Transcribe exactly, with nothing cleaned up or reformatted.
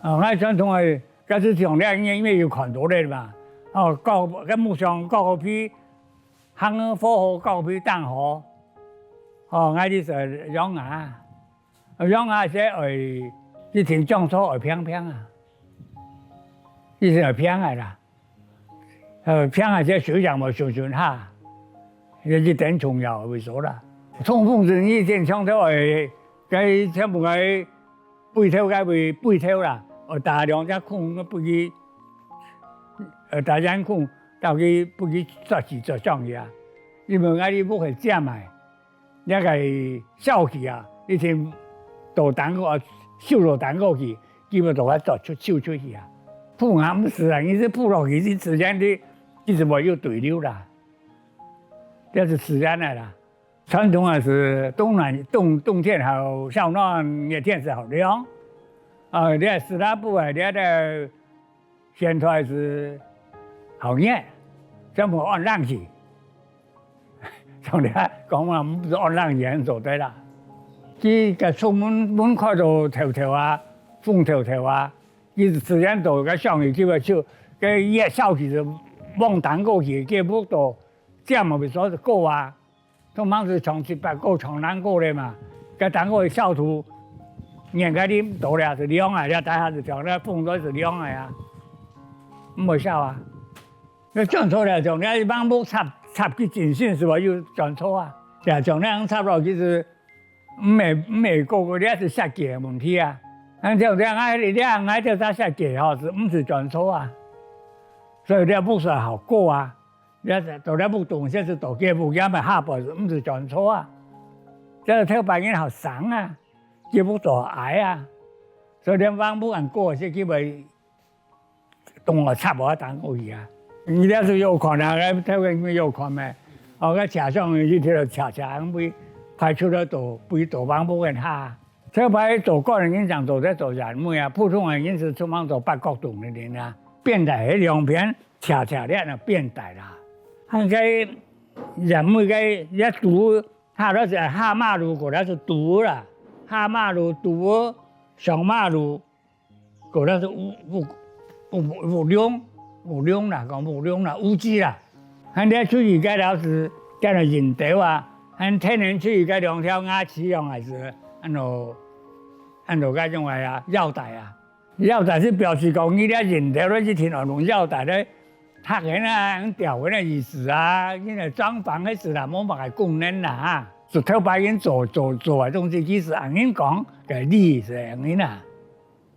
哦，𠊎傳統个，該係像這，因為，因為有看到咧嘛。哦，割，該木匠割好皮，行貨好割好皮當好。哦，𠊎這係羊牙，羊牙係愛，一定將錯愛平平啊，一定愛平个啦。 呃，平个這手掌無順順下，這一點重要个位所啦。衝鋒陣一定搶頭个，該全部个背頭个位背頭啦，呃，打兩隻孔，不去，呃，打兩孔，到去不去做起做上去啊。因為𠊎這屋係尖个， 這个簫去啊，一定到頂高啊，收到頂高去，基本都愛做出，收出去啊。鋪啊，毋係啊，你係鋪落去，你自然的，其實無有對流啦，這係自然个啦。傳統个係冬暖，冬，冬天好燒暖，熱天係好涼。啊，這斯拉布啊，這个 現在係好熱，全部安冷氣。像你講嘛，毋係安冷氣做得啦。佢个窗門，門開到透透啊，風透透啊，佢自然到該上去，佢个手，該熱簫去就往頂高去，佢屋到尖个位所就高啊。 通常係長七八高、長零高咧嘛，該頂高个簫頭，年該裡到了係涼啊，這底下係像該風都係涼个啊，毋會簫啊。該轉錯了，像該橫木插，插去真深，係無有轉錯啊？對啊，像該樣插落去係毋會，毋會高个，這係設計个問題啊。恁樣這樣，𠊎這，𠊎這隻設計吼，係毋係轉錯啊？所以這屋係好高啊。 這到這屋頂，這係到該屋，也毋係下背，毋係轉錯啊。這頭擺人好省啊，該屋做矮啊，所以連橫屋恁高，係佢會當下插無當高去啊。你這係有看啊，該頭擺人有看咩？哦，該車上去，一直都車車，會排出來到，飛到橫屋个下。頭擺做官个人正做得做員尾啊，普通个人係出門做八角洞个人啊，扁擔係兩片 斜斜咧，變大啦。還該原尾該一堵，下頭係下馬路，過來係堵啦。下馬路堵，上馬路，過來係屋，屋，屋，屋梁，屋梁啦，講屋梁啦，屋基啦。還咧出去該條係，該條人頭啊，還天然出去該兩條牙齒樣，還係，安到，安到該種个啊，腰帶啊。 腰帶係表示講，你這人頭咧，一定愛用腰帶咧，托人啊，用吊人个意思啊，因為裝潢个時啦，無麼个功能啦哈。係頭擺人做，做，做个東西，其實恁樣講，个理係恁樣啦。